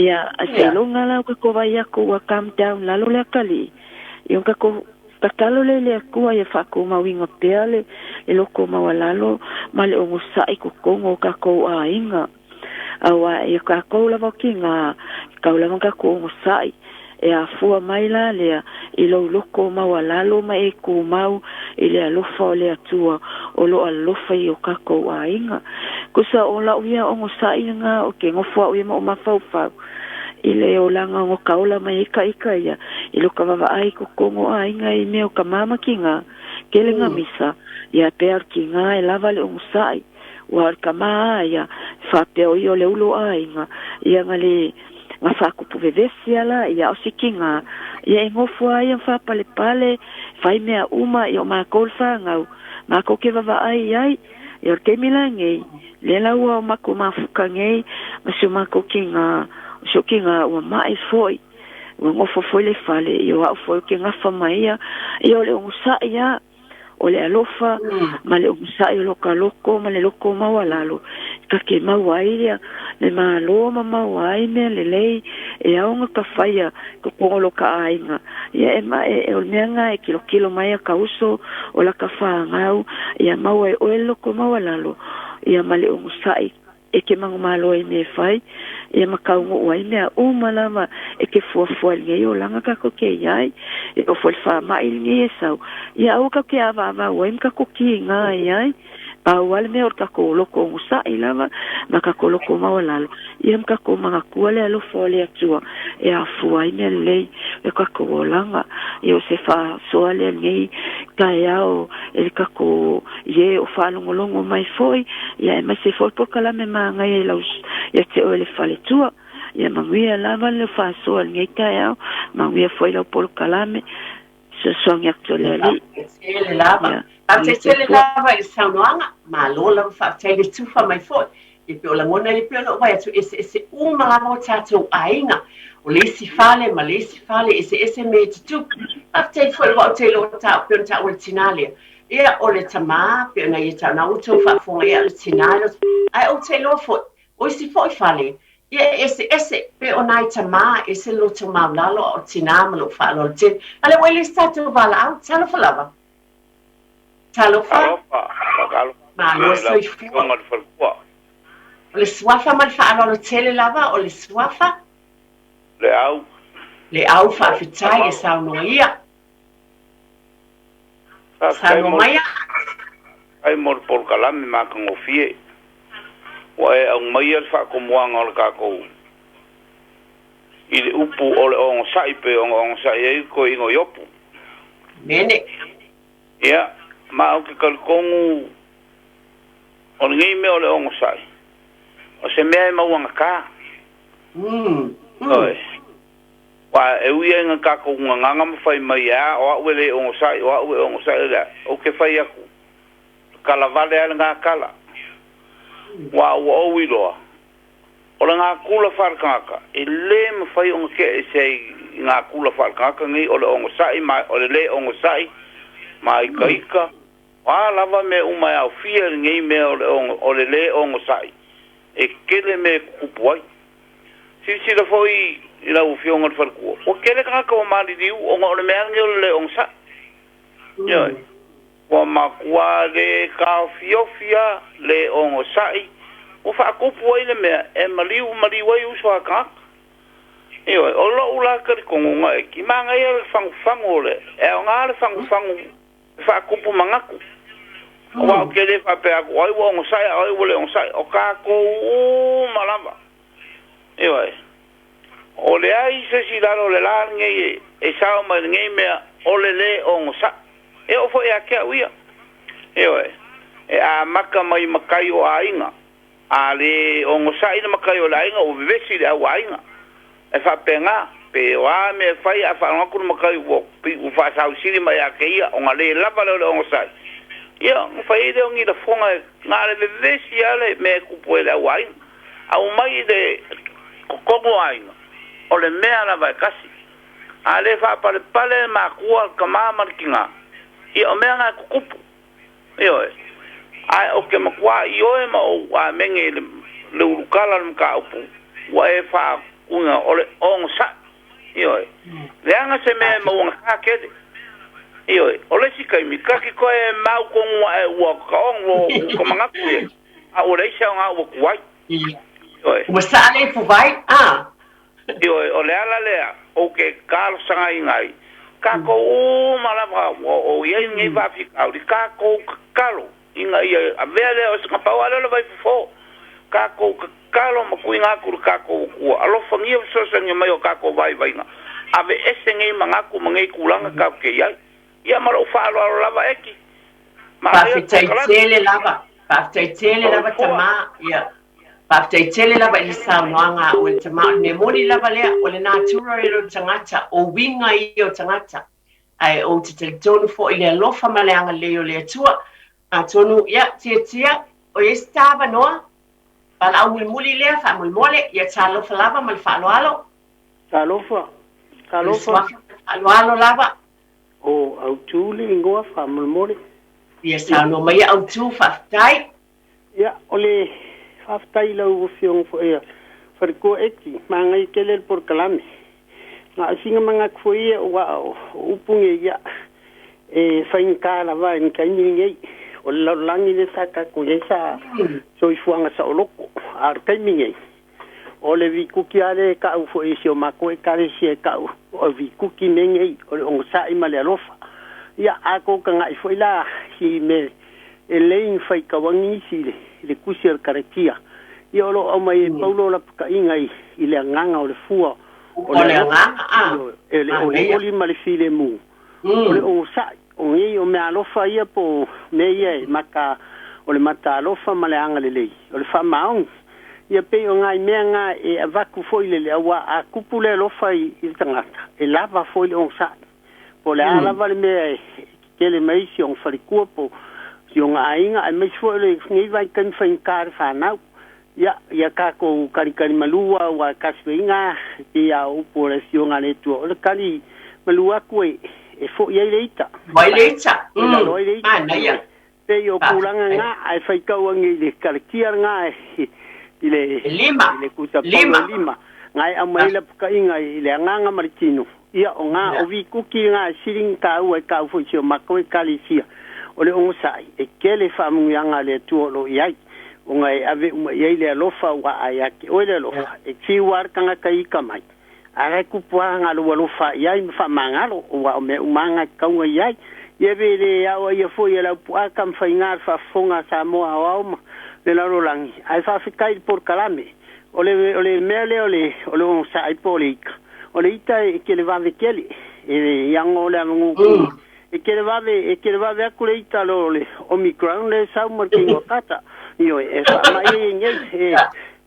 Ia a se iloga la o ka ko vai aku ua calm down lalo le atalii. Ia o ka ko tatalo le le Atua ia faatumauina pea le le loko maualalo ma le onosai totonu o kākou aiga. Auā ia kākou lava o ki ngā, kau lava kākou onosai, e afua mai la lea i lou loko maualalo ma e kūmau i le alofa o le Atua o lo alofa i o kākou aiga. Kusa o la'u ia onosai lena o ke nofo a'u ia ma o mafaufau i le olaga o ka ola mai ai ka ika ia i lo ka vavaai totonu o aiga i mea o ka mama ki ngā, kele ngā misa, ia pea ki ngā e lava le onosai. Ua o le tama a ia, e faapea o ia o le ulu o aiga, ia na le, na faakupu vevesi ala, ia o si kiga, Ia e gofua ai ma faapalepale, fai mea uma, ia o makou le fanau, makou ke vaavaai i ai. Ia o le taimi lenei, lea la ua o makou mafuta nei ma si o makou tiga, o si ou tiga ua ma'i foi, ua nofo foi le fale, ia o a'u foi ou te gafa ma ia. Ia o le onosa'i a, o le alofa ma le onosa'i o loka loko ma le loko maualalo, ta te maua ai ia le malo ma maua ai mea lelei e ao ona ka faia i totonu o loka aiga. Ia e ma e o le mea lena e tilotilo mai a ka uso o laka fanau, ia maua e oe le loko maualalo, ia ma le onosa'i e te manumalo ai i mea e fai, ia ma taunuu ai mea uma lava e te fuafua i lenei olaga tatou te i ai. E oo foi i le faamai lenei e sau, ia aua tatou te avaavau ai ma tatou kiga ai ai. Pau lava le mea o le tatou loto onosai lava ma tatou loto maualalo, ia ma tatou manatua le alofa o le Atua e afua ai mea lelei i o tatou olaga. Ia o se faasoa lea lenei taeao e le tatou i e o faalogologo mai foi, ia aemaise foi le polokalame manaia i lau ia te oe le faletua. Ia manuia lava le faasoa i lenei taeao, manuia foi lau polokalame, fesoasoani atu a le Alii. Faafetai lava. Ia, Faafetai le tele soifua. lava i le saunoaga. Malo lava faafetai le tufa mai foi. E pei o lagona ia pei ona ou vaai atu, e eseese uma lava o tatou aiga. O le isi fale ma le isi fale, e eseese mea e tutupu. Faafetai foi aua ou te iloa o pei ona taua e le tinā lea. Ia, o le tamā, pei ona ia taua, na outou faafofoga ia o le tinā, ae ou te iloa foi, o isi foi fale, ia e eseese, pei o nai tamā, e ese le loto maulalo, a o tinā ma lou faaaloalo tele. A lea ua i le isi tatou valaau, talofa lava. Talofa. Talofa, faatalofa Malo i lau soifua. Afioga i le Faletua. O le suafa ma le faaaloalo tele lava, o le suafa. Le au. Le au faafetai e saunoa ia. Faafetai Saunoa mo maia. Faafetai mo le polokalame matagofie ua e aumaia le faatomuaga o le tatou i le upu o le onosai pei ona onosai ai le toeaina o Iopu. Mene. Ia, ma ou te talitonu o lenei mea o le onosai, o se mea e mauagata. Ioe. Aua e ui lava ina tatou gagana ma fai mai, a o au e le onosai, o au e onosai, o le a, ou te fai atu, talavale lava lena tala. Aua ua ou iloa, o le natura faaletagata, e lē mafai ona tea ese ai i natura faaletagata nei o le onosai ma o le lē onosai ma itaita, o a lava mea uma e aofia i lenei mea o le o le lē onosai, e tele mea e tutupu ai. Silasila foi i lau Afioga i le faletua, ua tele tagata ua maliliu ona o le mea lava lenei o le lē onosai. Ioe. Ua matua le taofiofi lava, le onosai, ua faatupu ai le mea e maliu maliu ai uso a tagata. Ioe, o lou la talitonuga e ki manaia le fagufagu o le, e aoga le fagufagu e faatupu manatu. Aua ou te le faapea atu o ai ua onosai a o ai ua le onosai, o tatou uma lava. Ioe, o leai se isi i lalo o le la lenei e sao mai lenei mea o le lē onosai. E oo foi ia te au ia. Ioe, e amata mai matai o aiga. A le onosai le matai o le aiga ua vevesi le au aiga. E faapena, pe o a mea e fai a faalogo atu le matai ua pei ua faasausili mai ia te ia ona le lava lea o le onosai, ia ona fai ai lea o ni lafoga e na o le vevesi lava le mea e tupu ai i le au aiga. Aumai i le totonu o aiga, o le mea lava e tasi. A le faapalepale le matua, le tama ma le tina, ia o mea na e tutupu. Ioe. Ae ou te matua ioe ma ou amene i le le ulukala o le mataupu ua e faauiga o le onosai. Ioe. Leaga se mea e mauagata tele. Ioe. O le isi taimi, ta te toe mau tonu ae ua taono ua ka manatu i ai, a ua leai se aoga ua tuai. Ioe. Ua saa le ipuvai, a. Ioe, o le ala lea ou te talosagaina ai tatou uma lava ua oo i ai lenei faafitauli, tatou tatalo ina ia avea lea o se pau lava lea o le vaifofo. Tatou tatalo ma tuuina atu i le tatou Atua, alofagia fesoasoani mai o tatou vaivaiga, aveese nei manatu ma nei tulaga tatou te i ai. Ia ma lou faaaloalo lava Eki. Manaia le Faafetai polokalame. tele lava. Faafetai tele lava Soifua. tamā. Ia. Faafetai tele lava i le saunoaga a oe le tama. O le mea moni lava lea, o le natura ia o le tagata, o uiga ia o tagata. Ae ou te talitonu foi i le alofa ma le agalelei o le Atua. Atonu, ia, tiatia, o i ai se ta avanoa, valaau mulimuli lea, faamolemole, ia talofa lava ma le faaaloalo. Talofa, talofa. O le suafa ma le faaaloalo lava. O Autu le igoa faamolemole. Ia saunoa mai Autu, faafetai. Ia, o le faafetai i lau Afioga foi a Faletua Eti, manaia tele le polokalame. Na o sina manatu foi ia aua o upu nei ia e faigata lava i le taimi lenei. O le lalolagi lea sa tatou i ai sa soifuaga saoloto, a o le taimi nei, o le vikuti lava lea e tau foi e si o matou Ekalesia e tau o vikuti mea nei, o le onosai ma le alofa. Ia, a tou tagai foi la i mea e lelei ona faitau ai nisi i le tusi a le Karatia, ia o lo o aumai e Paulo lapataiga i le agaga o le fua o le alofa, o le olioli ma le filemu, o le onosai, o nei o meaalofa ia po o mea ia e mata, o le mataalofa ma le agalelei, o le faamaoni. Ia pei o nai mea na e avatu foi i le aua a tupu le alofa i le tagata, e lava foi le onosai. Po o le a lava le mea e tetele mai ai si ona faletua po o si ona aiga, aemaise foi o lenei vaitaimi faigata le fanau. Ia, ia tatou kalikali malu aua e tasi faiga e pei lava o upu o le Afioga a le Atua, o le kali malu atu e foi ai le ita. Foi le ita. E lalo ai le ita. Manaia. Pei o tulaga na, ae faitau ane i le Kalatia lena i le lima, le kuta Paulo e lima, na e aumai ai lapataiga i le agaga ma le tino. Ia, o na o vikuti na e sili ona taua e tau foi i si o matou Ekalesia, o le onosai, e tele faamanuiaga a le Atua o lo o i ai, ona e ave uma i ai le alofa, aua a ia te oe le alofa, e tiu lava le tagata i ita mai, A la e tupu lava na lou alofa i ai ma faamagalo, aua o mea uma lava na e tatau ona i ai. Ia ve le aoaia foi e Laupua Tamafaiga le faafofoga a Samoa aoao ma le lalolagi, ae faafetai i le polokalame. O le, o le mea lea o le, o le onosai po o le ita, o le ita e televave tele, e iago o le avagū e televave, e televave atu le ita lo le Omicron lea e sau ma le tino kata. Ioe, e faamai ai nei, e,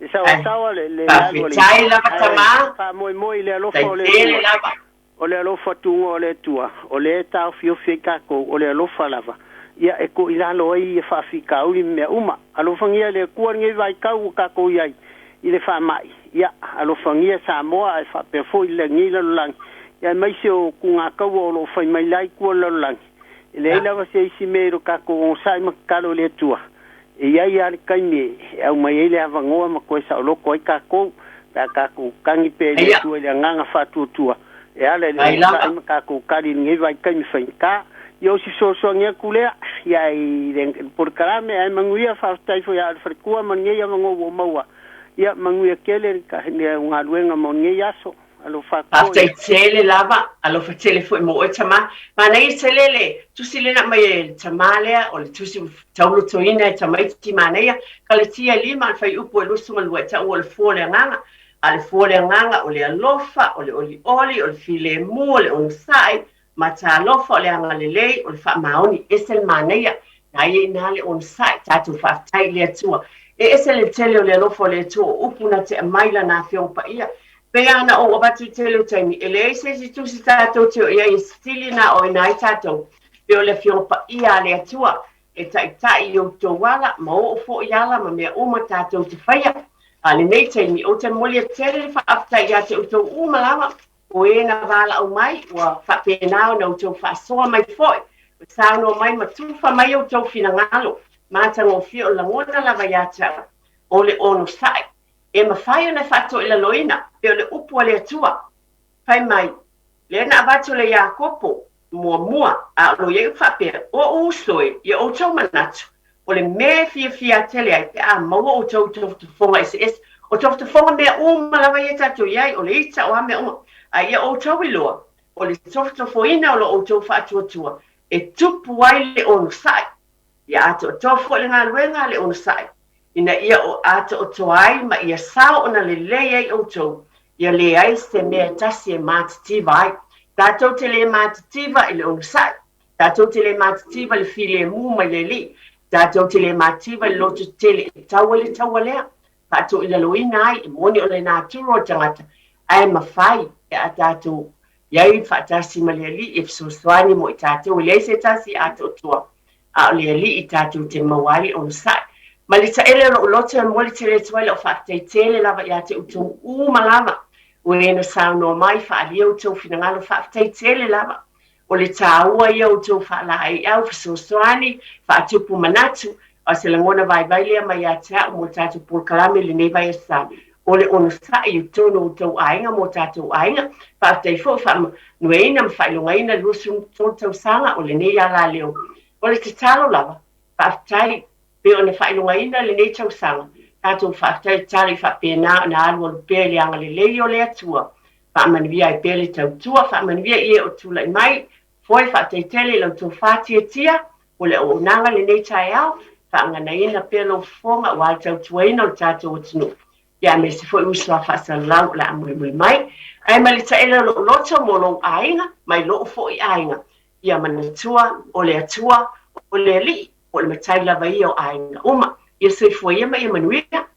e saoasaoa le, le alu a le ita. lava tama. Faamoemoe i le alofa o le Atua. O le alofa tuga o le Atua, o lea e taofiofi ai tatou, o le alofa lava. Ia, e tuu i lalo ai ia faafitauli ma mea uma. Alofagia e le Atua lenei vaitau ua tatou i ai i le faamai. Ia, alofagia Samoa ae faapea foi lenei lalolagi, ia aemaise o tugataua o lo o fai mai la i tua o le lalolagi. E leai lava se isi mea i lo tatou onosai ma tatalo i le Atua, e i ai lava le taimi e aumai ai le avanoa ma toe saoloto ai tatou, pe a tatou tagi pea i le Atua i le agaga faatuatua e ala i le onosai ma tatou tali i lenei vaitaimi faigata. Ia o si fesoasoani atu lea ia i le polokalame, ae manuia, faafetai foi ia le faletua ma lenei avanoa ua maua. Ia manuia tele le galuega mo lenei aso. Alofa atu foi. Faafetai tele lava, alofa tele foi mo oe tama. Manaia tele le tusi lea na aumai e le tama lea, o le tusi ua taulotoina e tamaiti manaia. Kalatia e lima, fuaiupu e 22 e tau o le fua o le agaga. A o le fua o le agaga o le alofa, o le olioli, o le filemu, o le onosai, matalofa, o le agalelei, o le faamaoni. Ese le manaia, na ia i ina le onosai, tatou faafetai i le Atua. E ese le tele o le alofa o le Atua, o upu na te aumai Lana Afioga Paia. Pei lava ona ou avatu i le tele o taimi, e leai se isi tusi tatou te o i ai e sili na o ina ai tatou, pei o le Afioga Paia a le Atua e taitai i outou ala ma oo foi ala ma mea uma tatou te faia. A lenei taimi, ou te momoli tele le faafetai ia te outou uma lava, o e na valaau mai, ua faapena ona outou faasoa mai foi, ua saunoa mai ma tufa mai outou finagalo, matagofie o le lagona lava ia te au, o le onosai, e mafai ona faatoilaloina, pei o le upu a le Atua, fai mai, lea na avatu le Iakopo muamua, a o lo o i ai upu faapea, O ou uso e, ia outou manatu, o le mea e fiafia tele ai pe a maua outou i tofotofoga eseese, o tofotofoga mea uma lava ia tatou i ai, o le ita, o a mea uma, a ia outou iloa, o le tofotofoina o lo outou faatuatua, e tupu ai le onosai. Ia atoatoa foi le galuega a le onosai, ina ia o atoatoa ai ma ia sao ona lelei ai outou, ia leai se mea e tasi e matitiva ai. Tatou te le matitiva i le onosai, tatou te le matitiva i le filemu mai le Alii, tatou te le matitiva i le lototetele e tau ai le taua lea. Faatoilaloina ai, e moni o le natura o le tagata, ae mafai pe a tatou i ai faatasi ma le Alii e fesoasoani mo i tatou. E leai se tasi atoatoa, a o le Alii tatou te maua ai le onosai. Ma le taele o lou loto e momoli tele atu ai lau faafetai tele lava ia te outou uma lava o e na saunoa mai, faaalia outou finagalo, faafetai tele lava. O le tāua ia o outou faalaeiau, fesoasoani, faatupu manatu, a o se lagona vaivai lea mai ia te au mo le tatou polokalame i lenei vaiaso, o le onosai i totonu o outou aiga ma o tatou aiga. Faafetai foi faamanuiaina ma faailogaina le 23 tausaga o lenei alaleo. O le tatalo lava, faafetai pei ona faailogaina lenei tausaga, tatou faafetai tatalo i faapena ona alualu pea i le agalelei o le Atua. Faamanuia ai pea le tautua, faamanuia i e o tulai mai, foe faafetai tele i la outou faatiatia mo le auaunaga lenei taeao, faaganaina pea lou fofoga aua le tautuaina o le tatou atunuu. Ia aemaise foi uso a faasalalau o le a mulimuli mai. Ae ma le taele o lou loto mo lou aiga, mai lou foi aiga. Ia manatua, o le Atua, o le Alii, o le Matai lava ia o aiga uma. Ia soifua ia ma ia manuia.